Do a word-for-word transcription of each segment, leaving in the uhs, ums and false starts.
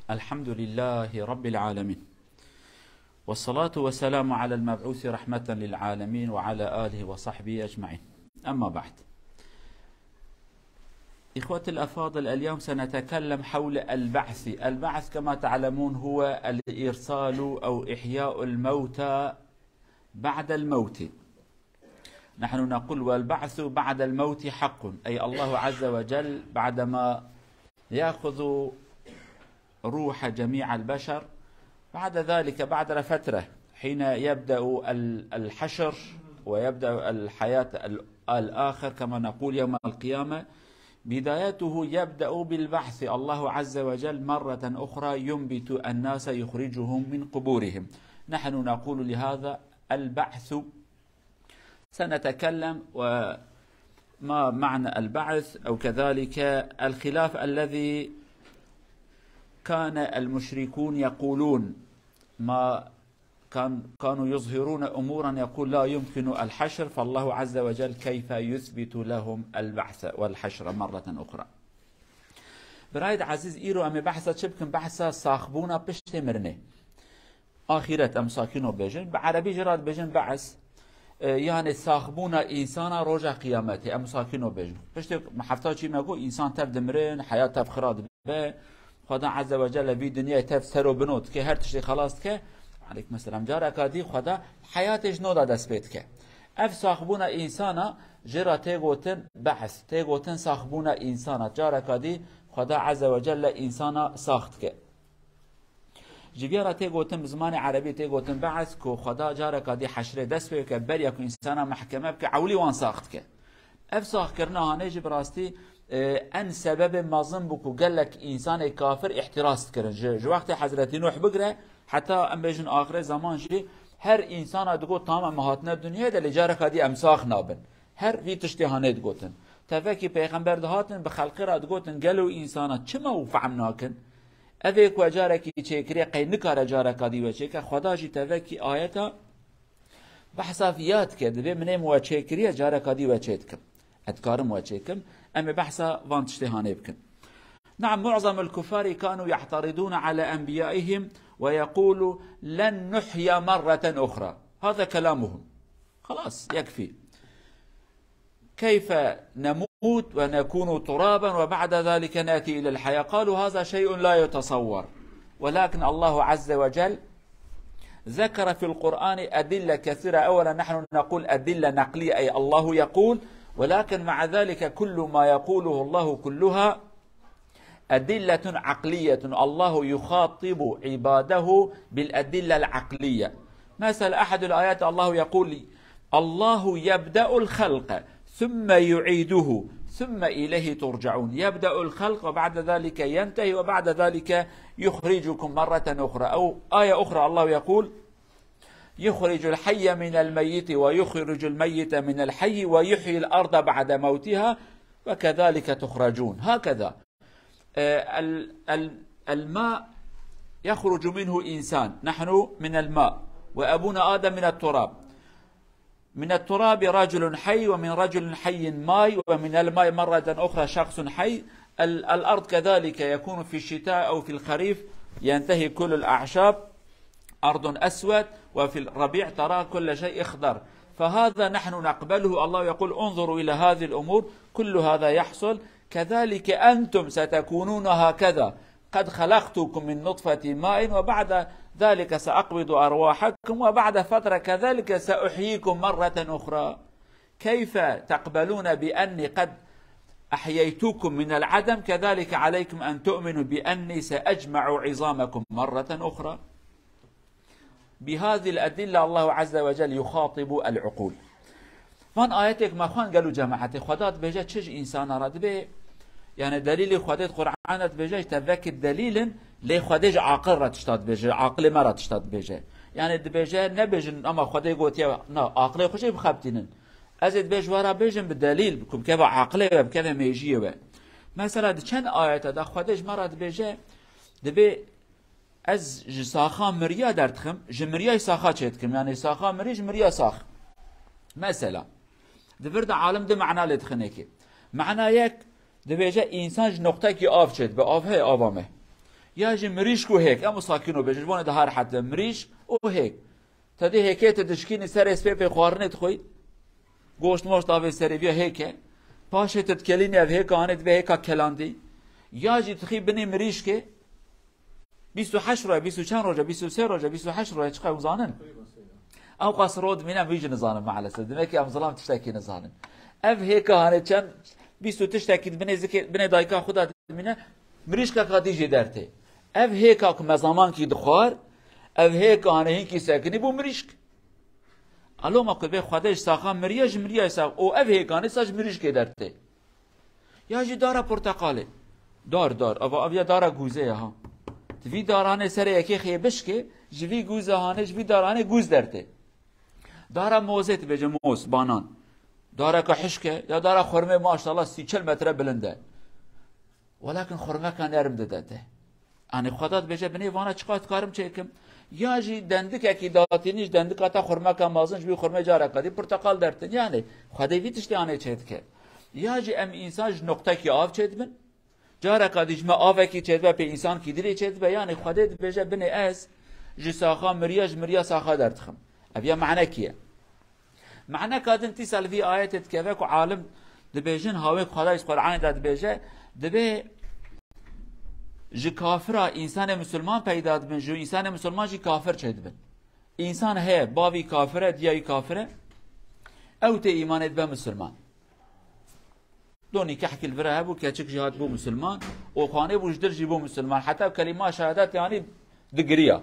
الحمد لله رب العالمين. والصلاة والسلام على المبعوث رحمة للعالمين وعلى آله وصحبه أجمعين. أما بعد. إخوتي الأفاضل، اليوم سنتكلم حول البعث. البعث كما تعلمون هو الإرسال أو إحياء الموتى بعد الموت. نحن نقول: "والبعث بعد الموت حق"، أي الله عز وجل بعدما يأخذ روح جميع البشر، بعد ذلك، بعد فترة، حين يبدأ ال-، الحشر ويبدأ الحياة ال-، الآخر كما نقول يوم القيامة، بدايته يبدأ بالبعث، الله عز وجل مرة أخرى ينبت الناس، يخرجهم من قبورهم. نحن نقول لهذا البعث. سنتكلم وما معنى البعث، أو كذلك الخلاف الذي كان المشركون يقولون، ما كان، كانوا يظهرون أمورا يقول لا يمكن الحشر، فالله عز وجل كيف يثبت لهم البعث والحشر مرة أخرى. Birayê ezîz, îro em ê behsa çi bikin? Behsa saxbûna piştê mirinê. Axiret, em sakîno bêjin. Bi erebî jê re dibêjin be's. E, yani saxbûna însana roja qiyametê, em sakîno bêjin. Piştê hefta çî me got, însan tev dimirin, heyat tev xira dibe. Xweda Azze ve Celle vî dinyayê tev ser û bino dike, her tiştê xelas dike. Aleykum selam. Careka dî Xweda heyatê ji nû de dest pê dike. Ev saxbûna însana jê re tê gotin be's, tê gotin saxbûna însana. Careka dî Xweda Azze ve Celle însana sax dike. Ji vê re tê gotin, bi zimanê erebî tê gotin be's, ku Xweda careka dî heşrê dest pê bike, beriya ku însana mehkeme bike, ewlî wan sax dike. Ev saxkirina hanê jî bi rastî, e, en sebebê mezin bû ku gelek însanê kafir îhtiras dikirin. Ji, ji wextê Hezretî Nuh bigire, heta em bêjin axirê zeman jî her însana digot, tamam, em hatine dinyayê de, lê careka dî em sax nabin. Her vî tiştê hanê digotin. Tevekî pêxember dihatin, bi xelqê re digotin, gelo însana çima û fehm nakin? Evê ku we carekî çêkiriye, qey nikare careka dî we çêke. Xweda jî tevekî ayeta behsa viya dike, dibê min ê min we çêkiriye, careka dî we çê dikim. Ez dikarim we çêkim. Em ê behsa van tiştê hanê bikin. نعم، معظم الكفار كانوا يعترضون على أنبيائهم ويقول: "لن نحيا مرة أخرى". هذا كلامهم. خلاص، يكفي. كيف نموت ونكون ترابا وبعد ذلك نأتي إلى الحياة؟ قالوا: "هذا شيء لا يتصور". ولكن الله عز وجل ذكر في القرآن أدلة كثيرة. أولا، نحن نقول أدلة نقلية، أي الله يقول، ولكن مع ذلك كل ما يقوله الله كلها أدلة عقلية. الله يخاطب عباده بالأدلة العقلية. مثل أحد الآيات، الله يقول: "الله يبدأ الخلق ثم يعيده ثم إليه ترجعون". يبدأ الخلق وبعد ذلك ينتهي وبعد ذلك يخرجكم مرة أخرى. أو آية أخرى الله يقول: "يخرج الحي من الميت ويخرج الميت من الحي ويحيي الأرض بعد موتها وكذلك تخرجون". هكذا. آه، ال-، ال-، الماء يخرج منه إنسان، نحن من الماء، وأبونا آدم من التراب. من التراب رجل حي، ومن رجل حي ماي، ومن الماء مرة أخرى شخص حي. ال-، الأرض كذلك، يكون في الشتاء أو في الخريف ينتهي كل الأعشاب، أرض أسود، وفي الربيع ترى كل شيء أخضر. فهذا نحن نقبله. الله يقول: "انظروا إلى هذه الأمور، كل هذا يحصل، كذلك أنتم ستكونون هكذا، قد خلقتكم من نطفة ماء، وبعد ذلك سأقبض أرواحكم، وبعد فترة كذلك سأحييكم مرة أخرى". كيف تقبلون بأني قد أحييتكم من العدم، كذلك عليكم أن تؤمنوا بأني سأجمع عظامكم مرة أخرى. بهذه الأدلة الله عز وجل يخاطب العقول. Van ayetêk me xwend gelo cemaetê, Xweda dibêje çi ji însana re dibê, yani delîlê Xwedê di Qur'ana dibêje, ji te vekî delîl in, lê Xwedê ji aqil re tişta dibêje, aqilê me re tişta dibêje. Yani dibêje, nebêjin ama Xwedê gotiye, na, aqilê xwe jî bixebitînin. Ez ê dibê ji we re bêjim bi delîl, ku bikeve aqilê we, bikeve mêjiyê we. Mesela di çend ayete de Xwedê ji me re dibêje, dibê ez ji saxa miriya derdixim, ji miriyayê saxa çêdikim. Yani saxa mirî ji miriya sax. Mesela, di vir de alim du mana lê dixin êkê. Mana yek, dibêje însan ji noqtekî av çêdibe, av heye, ava me. Ya jî mirîşk û hêk. Em û sakîno bêjin. Ji bo ne daha rehet be. Mirîşk û hêk. Te dê hêkê te dişkînî serê spê pê xwarinê dixwî. Goşt moşt avê serê viya hêk e. Paşê te dikelînî ev hêka anê dibe hêka kelandî. Ya jî dixî binê mirîşkê. Bîst û heşt roje, bîst û çend roje, bîst û sê roje, bîst û heşt roje çiqa hûn zanin? Ew qas ro dimîne em wî jî nizanin maalesef. Demek ki em zilam tiştekî nizanin. Ev hêka hanê çend bîst û tiştekî di binê zikê, binê dayika xwe de dimîne, mirîşkeka dî jê dertê. Ev hêka ku me zamankî dixwar, ev hêka hanê hinkî sekinî bû mirîşk. Aloma ku bê Xwedê ji saxa miriye, ji miriya sax û ev hêkanê sa ji mirîşkê dertê. Ya jî dara porteqalê. Dar, dar. Ava, aviya dara gûzê ye ha. Di vî daranê serê yekê xê bişkê, ji vî gûze hanê, ji vî daranê gûz dertê. Dara mozê dibêje moz, banan. Dareke hişk e, ya dara xurmê maşallah sî çil metre bilind e. Welakin xurmeka nerm dide te. Yanî Xweda dibêje, binê vana çiqas dikarim çêkim? Ya jî dendikekî datînî ji dendika te xurmeka mazin ji wî xurmê careka dî porteqal dertin. Yanî Xwedê vî tiştê anê çêdike. Ya jî em însan ji noqtekî av çêdibin. Careka dî ji me avekî çêdibe pê însankî dî rê çêdibe. Yanî Xwedê dibêje, binê ez ji saxa miriya, ji miriya saxa derdixim. Ev ya manekî ye. Maneka din tîsal vî ayetê dikeve ku alim dibêjin, hawê ku Xwedayê Qur'anê de dibêje, dibê ji kafira însanê misilman peyda dibin, ji însanê misilman jî kafir çêdibin. Însan heye, bavî kafir e, diyayî kafir e, ew tê îmanê dibe misilman. Do nîkehkî li vir hebû, keçik jî hat bû misilman, û xanê bû ji dir jî bû misilman. Heta kelîma şehadet yanî digiriya.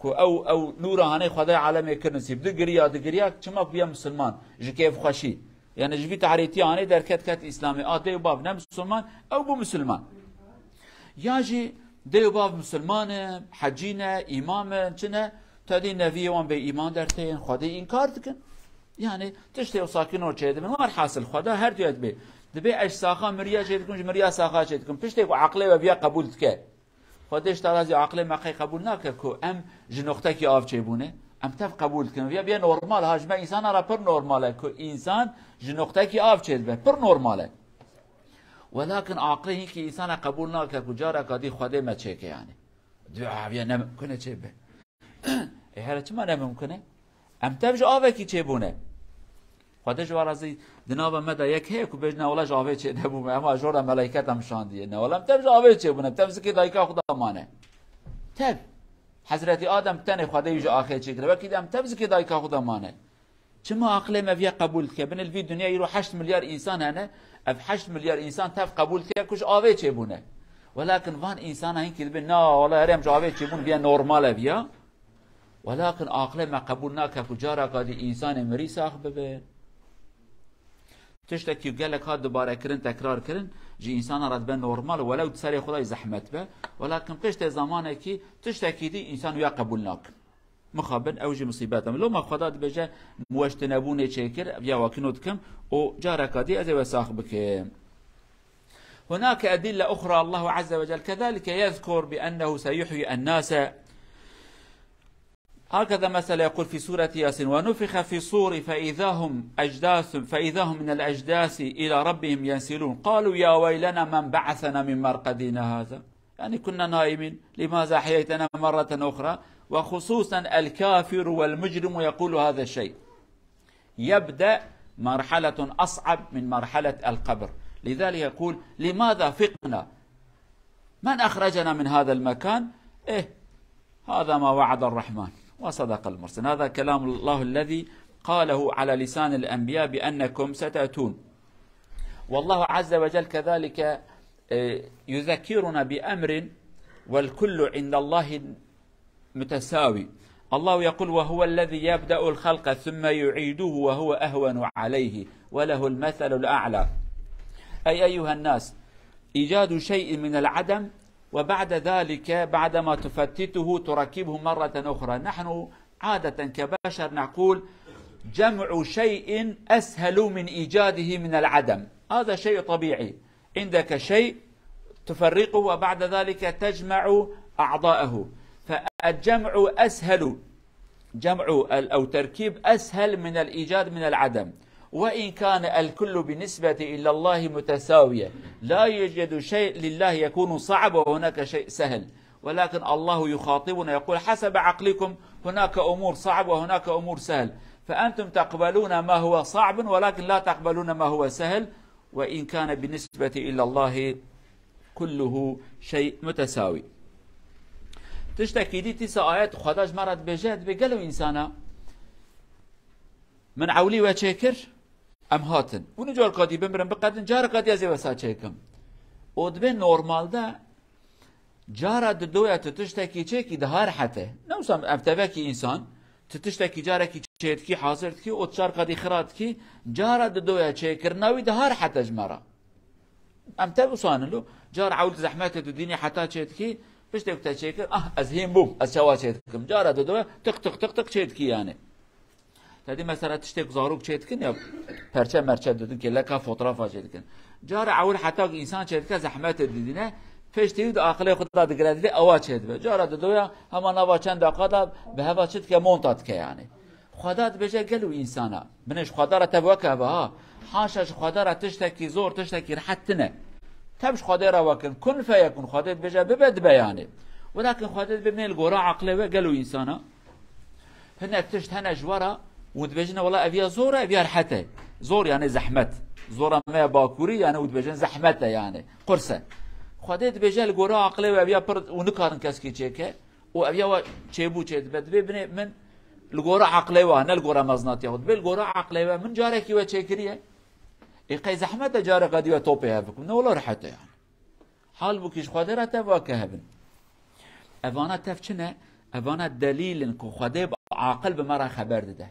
Ku ew, ew nûra hanê Xwedayê alemê kir nisîb. Digiriya, digiriya, çima ku biya misilman, ji kêfxweşî. Yanî ji vî tahrîtiya hanê derket ket Îslamê. A dê û bav ne misilman, ew bû misilman. Ya jî dê û bav misilman in, hecî ne, îmam in, çi ne, te dî neviyê wan bê îman derteyên, Xwedê înkar dikin. Yanî tiştê wisa kîno çêdibin, werhasil Xweda her duya dibê. Dibê ez ji saxa miriya çêdikim, ji miriya saxa çêdikim. Piştê ku eqlê we viya qebûl dike. Xwedê ji tala zî aqilê me qey qebûl nake ku em ji noqtekî av çêbûne. Em tev qebûl dikin. Viya, viya normal ha, ji me însana re pir normal e ku însan ji noqtekî av çêdibe. Pir normal e. Welakin aqilê hinkî însana qebûl nake ku careka dî Xwedê me çêke yanî. Dibe, ha, viya ne mimkun e çêbe. E, here çima ne mimkun e? Em tev ji avekî çêbûne. Xwedê ji we razî, di nava me de yek heye ku bêjne, wela ji avê çênebûme, ema jor re meleyket em şandiye. Ne, wela em tev ji avê çêbûne, em tev zikê dayika xwe de mane. Tev. Hezretî Adem tenê Xwedê wî ji axê çêkire. Wekî de em tev zikê dayika xwe de mane. Çima aqilê me viya qebûl dike? Binê li vî dinyayê îro heşt milyar însan hene. Ev heşt milyar însan tev qebûl dike ku ji avê çêbûne. Welakin van însana hinkî dibê, na, wela herê em ji avê çêbûn, viya normal e viya. Welakin aqilê me qebûl nake ku careka dî însanê mirî sax bibe. Tiştekî gelek hat dubare kirin, tekrar kirin, ji însana re dibe normal, welew di serê xwe de zehmet be. Welakin piştê zamanekî tiştekî dî însan wiya qebûl nakin. Mixabin ew jî misîbet e. Loma Xweda dibêje, min weş tinebûnê çêkir, ev ya wakîno dikim û careka dî ez ê we sax bikim. هناك أدلة أخرى، الله عز وجل كذلك يذكر بأنه سيحيي الناس. هكذا مثلا يقول في سورة ياسين: "ونفخ في الصور فإذا هم أجداث، فإذا هم من الأجداث إلى ربهم ينسلون. قالوا يا ويلنا من بعثنا من مرقدنا هذا." يعني كنا نائمين، لماذا أحييتنا مرة أخرى؟ وخصوصا الكافر والمجرم يقول هذا الشيء. يبدأ مرحلة أصعب من مرحلة القبر. لذلك يقول: "لماذا فقنا؟ من أخرجنا من هذا المكان؟" إيه، هذا ما وعد الرحمن وصدق المرسلون. هذا كلام الله الذي قاله على لسان الأنبياء بأنكم ستأتون. والله عز وجل كذلك، آه، يذكرنا بأمر، والكل عند الله متساوي. الله يقول: "وهو الذي يبدأ الخلق ثم يعيده وهو أهون عليه وله المثل الأعلى". أي أيها الناس، إيجاد شيء من العدم وبعد ذلك بعدما تفتته تركبه مرة أخرى. نحن عادة كبشر نقول: "جمع شيء أسهل من إيجاده من العدم". هذا شيء طبيعي. عندك شيء تفرقه وبعد ذلك تجمع أعضاءه، فالجمع أسهل، جمع ال-، أو تركيب أسهل من الإيجاد من العدم، وإن كان الكل بالنسبة إلى الله متساوية، لا يوجد شيء لله يكون صعب وهناك شيء سهل، ولكن الله يخاطبنا يقول: حسب عقلكم، هناك أمور صعب وهناك أمور سهل، فأنتم تقبلون ما هو صعب ولكن لا تقبلون ما هو سهل، وإن كان بالنسبة إلى الله كله شيء متساوي. Tiştekî dî tîsa ayet Xweda ji me re dibêje, dibê gelo însana min ewlî we çêkir, em hatin. Hûn careka dî bimirin biqedin, careka dî ez ê wesa çêkim. Û dibê normalde cara didoya tu tiştekî çêkî daha rehet e. Ne wisa em tevekî însan, tu tiştekî carekî çêdikî, hazir dikî, û careka dî xira dikî, cara didoya çêkirina wî daha rehet e ji me re. Em tev wisa ne lo, cara ewil zehmetê tu dînî heta çêdikî, piştê ku te çêkir, ah, ez hîn bûm, ez çawa çêdikim. Cara didoya tiq, tiq, tiq, tiq çêdikî yani. Te dî mesela tiştê ku zarok çêdikin ya, perçe merçe didin, kêleka fotoğrafa çêdikin. Cara ewil heta ku însan çêdike zehmetê didîne, piştî wî di aqilê xwe de digire, divê ewa çêdibe. Cara didoya hema nava çend deqa de bi heva çi dike, monta dike yani. Xweda dibêje gelo însana. Binê ji Xweda re tev weke heve ha. Haşa ji Xweda re tiştekî zor, tiştekî rehet tine. Tev ji Xwedê re wekin. Kun feyekun. Xwedê dibêje bibe, dibe yani. Welakin Xwedê dibê binê li gora aqilê we gelo însana. Hinek tişt hene ji we re û dibêjin, wela ev ya zor e, ev ya rehet e. Zor yani zehmet. Zora me ya bakurî yani û dibêjin zehmet e yani. Qurs e. Xwedê dibêje li gora aqilê we ev ya pir û nikarin keskî çêke. Û ev ya we çêbû çêdibe. Dibê binê min li gora aqilê we, ne li gora mezinatiya xwe. Dibê li gora aqilê we min carekî we çêkiriye. Ê qey zehmet e careka dî we topê hev bikim. Ne wela rehet e yani. Halbûkî ji Xwedê re tev weke hebin. Evana tev çi ne? Evana delîl in ku Xwedê bi aqil bi me re xeber dide.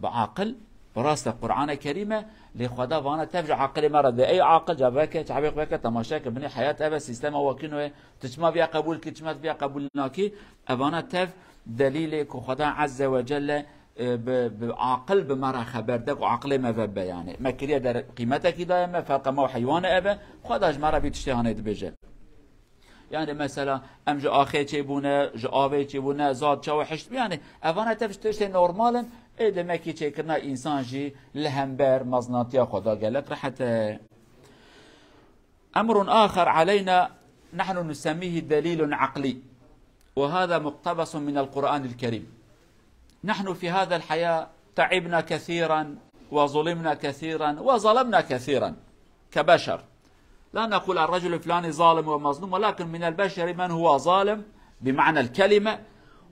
Bi aqil, bi rast e Qur'ana Kerîm e, lê Xweda vana tev ji aqilê me re dide. Ey aqil, ca veke, çavê xwe veke, temaşe ke, binê heyat ev e, sîstema wekî nû ye. Tu çima viya qebûl kî, çima tu viya qebûl nakî? Evana tev delîlê ku Xweda Azze ve Celle e, bi, bi aqil bi me re xeber de ku aqilê me vebe yani. Me kiriye der qîmetekî daye me, ferqa me û heywanê ev e, Xweda ji me re vî tiştê hanê dibêje. Yani mesela em ji axê çêbûne, ji avê çêbûne, zad çawa hişt, yani evana tev ji tiştê normal in, ê demekî çêkirina însan jî li hember mezinatiya Xweda gelek rehet e. أمر آخر علينا نحن نسميه دليل عقلي، وهذا مقتبس من القرآن الكريم. نحن في هذا الحياة تعبنا كثيرا وظلمنا كثيرا وظلمنا كثيرا كبشر. لا نقول الرجل الفلاني ظالم ومظلوم، ولكن من البشر من هو ظالم بمعنى الكلمة،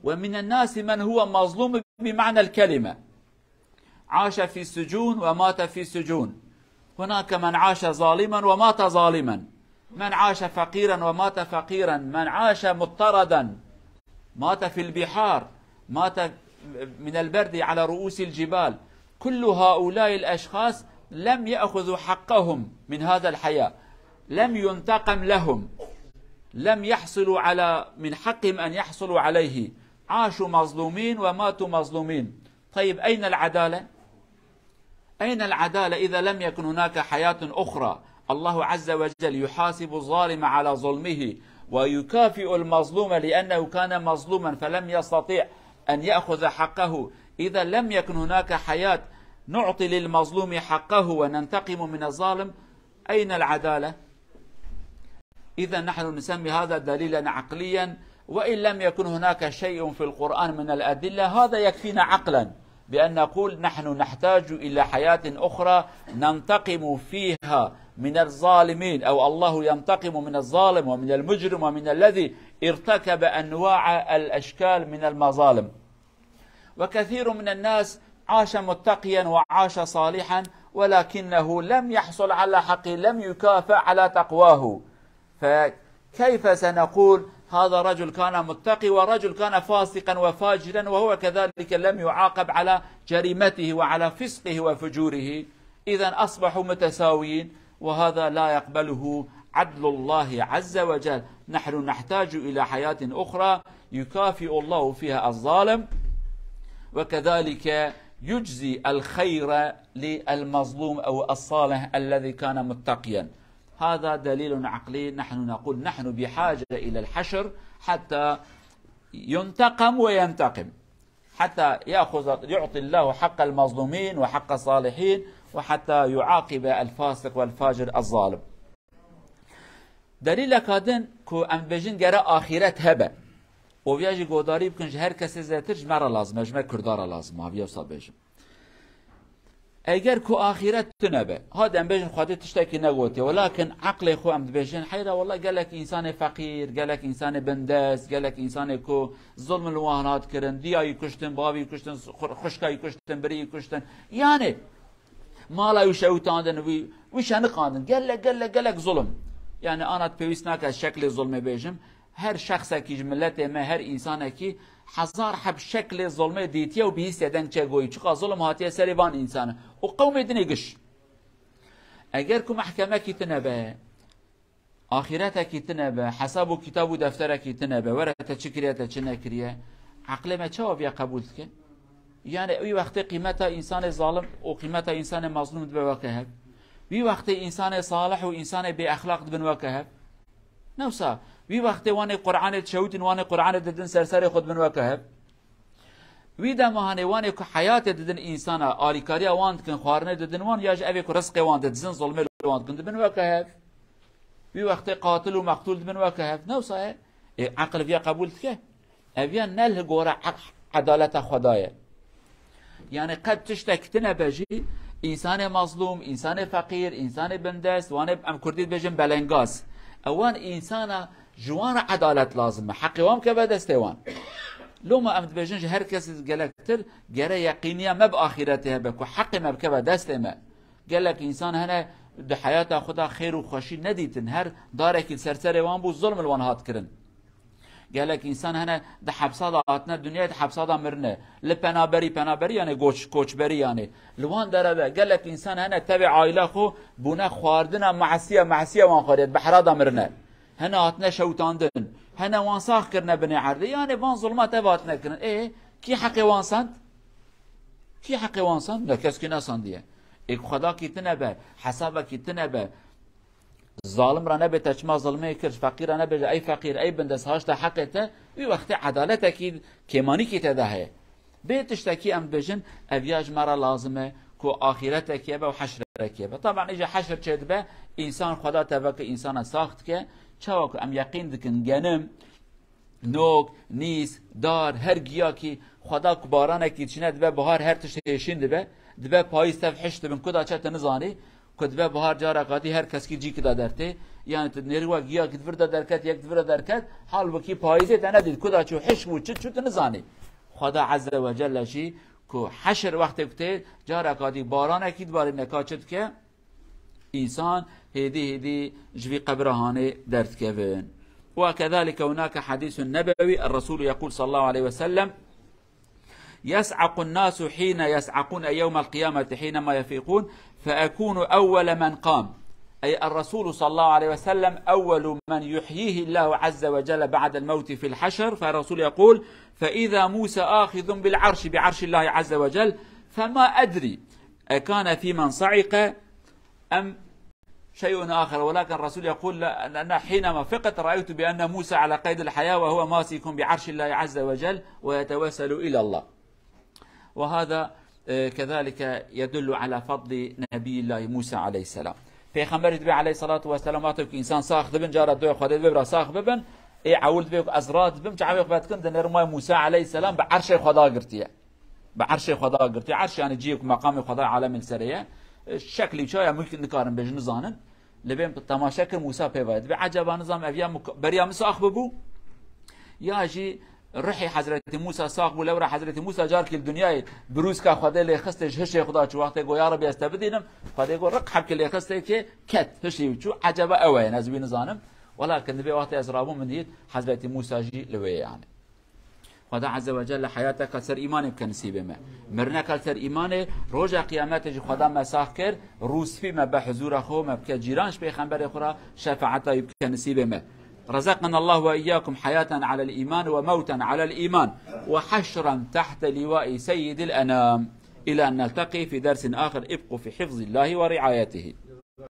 ومن الناس من هو مظلوم بمعنى الكلمة. عاش في سجون ومات في سجون. هناك من عاش ظالما ومات ظالما، من عاش فقيرا ومات فقيرا، من عاش مضطردا، مات في البحار، مات من البرد على رؤوس الجبال. كل هؤلاء الأشخاص لم يأخذوا حقهم من هذا الحياة، لم ينتقم لهم، لم يحصلوا على، من حقهم أن يحصلوا عليه. عاشوا مظلومين وماتوا مظلومين. طيب، أين العدالة؟ أين العدالة إذا لم يكن هناك حياة أخرى؟ الله عز وجل يحاسب الظالم على ظلمه ويكافئ المظلوم لأنه كان مظلوما فلم يستطع أن يأخذ حقه. إذا لم يكن هناك حياة نعطي للمظلوم حقه وننتقم من الظالم، أين العدالة؟ إذا نحن نسمي هذا دليلا عقليا، وإن لم يكن هناك شيء في القرآن من الأدلة، هذا يكفينا عقلا بأن نقول نحن نحتاج إلى حياة أخرى ننتقم فيها من الظالمين، أو الله ينتقم من الظالم ومن المجرم ومن الذي ارتكب أنواع الأشكال من المظالم. وكثير من الناس عاش متقيا وعاش صالحا، ولكنه لم يحصل على حقه، لم يكافأ على تقواه. فكيف سنقول هذا رجل كان متقي ورجل كان فاسقا وفاجرا وهو كذلك لم يعاقب على جريمته وعلى فسقه وفجوره؟ إذا أصبحوا متساويين، وهذا لا يقبله عدل الله عز وجل. نحن نحتاج إلى حياة أخرى يكافئ الله فيها الظالم، وكذلك يجزي الخير للمظلوم أو الصالح الذي كان متقيا. هذا دليل عقلي. نحن نقول نحن بحاجة إلى الحشر حتى ينتقم وينتقم، حتى يأخذ، يعطي الله حق المظلومين وحق الصالحين، وحتى يعاقب الفاسق والفاجر الظالم. Delîleka din ku em dibêjin gere axîret hebe. Û viya jî godarî bikin, ji her kesê zêtir ji me re lazim e, ji me Kurda re lazim e, ha viya wisa bêjim. Eger ku axîret tune be, hadi em bêjin Xwedê tiştekî negotiye, welakin eqlê xwe em dibêjin, heyra wela gelek însanê feqîr, gelek însanê bindest, gelek însanê ku zulm li wan hat kirin, diya wî kuştin, bavî kuştin, xu-, xwişka wî kuştin, birî wî kuştin. Yanî, mala wî şewitandin, wî, wî şeniqandin. Gelek, gelek, gelek zulm. Yanî, ana pêwîst nake ez şeklê zulmê bêjim. Her şexsekî ji miletê me, her însanekî hezar heb şeklê zulmê dîtiye û bihîstiye deng çê goyî. Çiqa zulm hatiye serê van însana. Û qewmê dinê giş. Eger ku mehkemekî tune be, axîretekî tune be, hesab û kitab û defterekî tune be, were te çi kiriye, te çi nekiriye, eqlê me çawa viya qebûl dike? Yanî wî wextê qîmeta însanê zalim û qîmeta însanê mazlûm dibe weke hev. Wî wextê însanê salih û însanê bêexlaq dibin weke hev. Ne wisa, wî wextê wanê Qur'anê dişewitîn, wanê Qur'anê didin ser serê xwe dibin weke hev. Wî dema hanê wanê ku heyatê didin însana, alîkariya wan dikin, xwarinê didin wan, ya ji evê ku rizqê wan didizin, zilmê li wan dikin, dibin weke hev. Wî wextê qatil û meqtûl dibin weke hev. Ne wisa ye? Ê, eqil viya qebûl dike? Ev ya ne li gora eq-, edaleta Xweda ye. Yanî qet tiştek tine be jî, însanê mazlûm, însanê feqîr, însanê bindest, wanê em kurdî dibêjin belengaz. Ewan însana ji wan re edalet lazim e. Heqê wan bikeve destê wan. Loma em dibêjin ji her kesî gelektir gere yeqîniya me bi axîretê hebe ku heqê me bikeve destê me. Gelek însan hene di heyata xwe de xêr û xweşî nedîtin. Her darekî li ser serê wan bû, zulm li wan hat kirin. Gelek însan hene di hepsa de hatine dinyayê, di hepsa de mirine. Li penaberî, penaberî yanê goç, koçberî yanê. Li wan dere de gelek însan hene tevê aîla xwe bûne xwardina mehsiya, mehsiya wan xwariye, di behra de mirine. Hene hatine şewitandin. Hene wan sax kirine binê erdê. Yanê van zulma tev hatine kirin. Ê, kî heqê wan send? Kî heqê wan send? Ne, kes kî nesandiye. Ê, Xwedakî tine be, hesabekî tine be. Zalim re nebê te çima zilmê kir, feqîr re nebêje, ey feqîr, ey bindest, haşta heqê te, wî wextê edaletekî kêmanîkî te de heye. Bê tiştekî em dibêjin, ev ya ji me re lazim e ku axîretekî hebe û heşrekî hebe. Taban, îja heşr çêdibe, însan Xweda teveke însana sax dike. Çawa ku em yeqîn dikin, genim, nok, nîs, dar, her giyakî Xweda ku baranekî dişîne dibe bihar, her tişt hêşîn dibe, dibe payîz tev hişk dibin, ku da çe tu nizanî, ku dibe bihar careka dî her keskî cîkî da dertê, yanî tu nêrî we giyakî di vir de derket, yek di vir de derket, halbukî payîzê te nedît, ku da çû hişk bû, çi çû tu nizanî. Xweda Azze ve Celle jî ku heşr wextê ku tê, careka dî baranekî dibarîne ka çi dike? Însan hêdî hêdî ji vî qebra hanê derdikevin. وكذلك هناك حديث نبوي، الرسول يقول صلى الله عليه وسلم: يصعق الناس حين يصعقون، أي يوم القيامة حينما يفيقون، فأكون أول من قام. أي الرسول صلى الله عليه وسلم أول من يحييه الله عز وجل بعد الموت في الحشر، فالرسول يقول: فإذا موسى آخذ بالعرش، بعرش الله عز وجل، فما أدري أكان في من صعق أم شيء آخر، ولكن الرسول يقول: لا، أنا حينما فقت رأيت بأن موسى على قيد الحياة وهو ماسك بعرش الله عز وجل ويتوسل إلى الله. وهذا، آه، كذلك يدل على فضل نبي الله موسى عليه السلام. Pêxemberî dibe aleyhissalatu vesselam, wextê ku însan sax dibin, cara dua Xwedê dibe bira sax bibin, ê ewil dibe ku ez rad bim, çavê xwe vedikin, dinêrim wayê Musa aleyhisselam bi erşê Xweda girtiye. Bi erşê Xweda girtiye. Erş yanî cihê ku meqamê Xweda alemê li serê ye. E, şeklî çawa ye, mumkin nikarin bêjin, nizanin. Li bê temaşe kir, Musa pê ve ye. Dibe eceba nizam ev ya muk-, beriya min sax bibû? Ya jî ruhê Hezretî Musa sax bû, lewra Hezretî Musa carkî li dinyayê birûska Xwedê lê xistê ji hişê Xweda çû. Wextê got, ya Rebî, ez te bidînim. Xwedê got, riq hebkê lê xistê kê ket, hişê wî çû. Eceba ew e, ez wî nizanim. Welakin dibe wextê ez rabûm min dît, Hezretî Musa jî li wê ye yanî. Xweda Azze ve Celle heyateka ser îmanê bike nisîbê me. Mirineka ser îmanê, roja qiyametê jî Xweda me sax kir, rûspî me be huzûra xwe, me bike cîran ji pêxemberê xwe re, şefaeta wî bike nisîbê me. رزقنا الله وإياكم حياة على الإيمان وموتا على الإيمان وحشرا تحت لواء سيد الأنام. إلى أن نلتقي في درس آخر، ابقوا في حفظ الله ورعايته.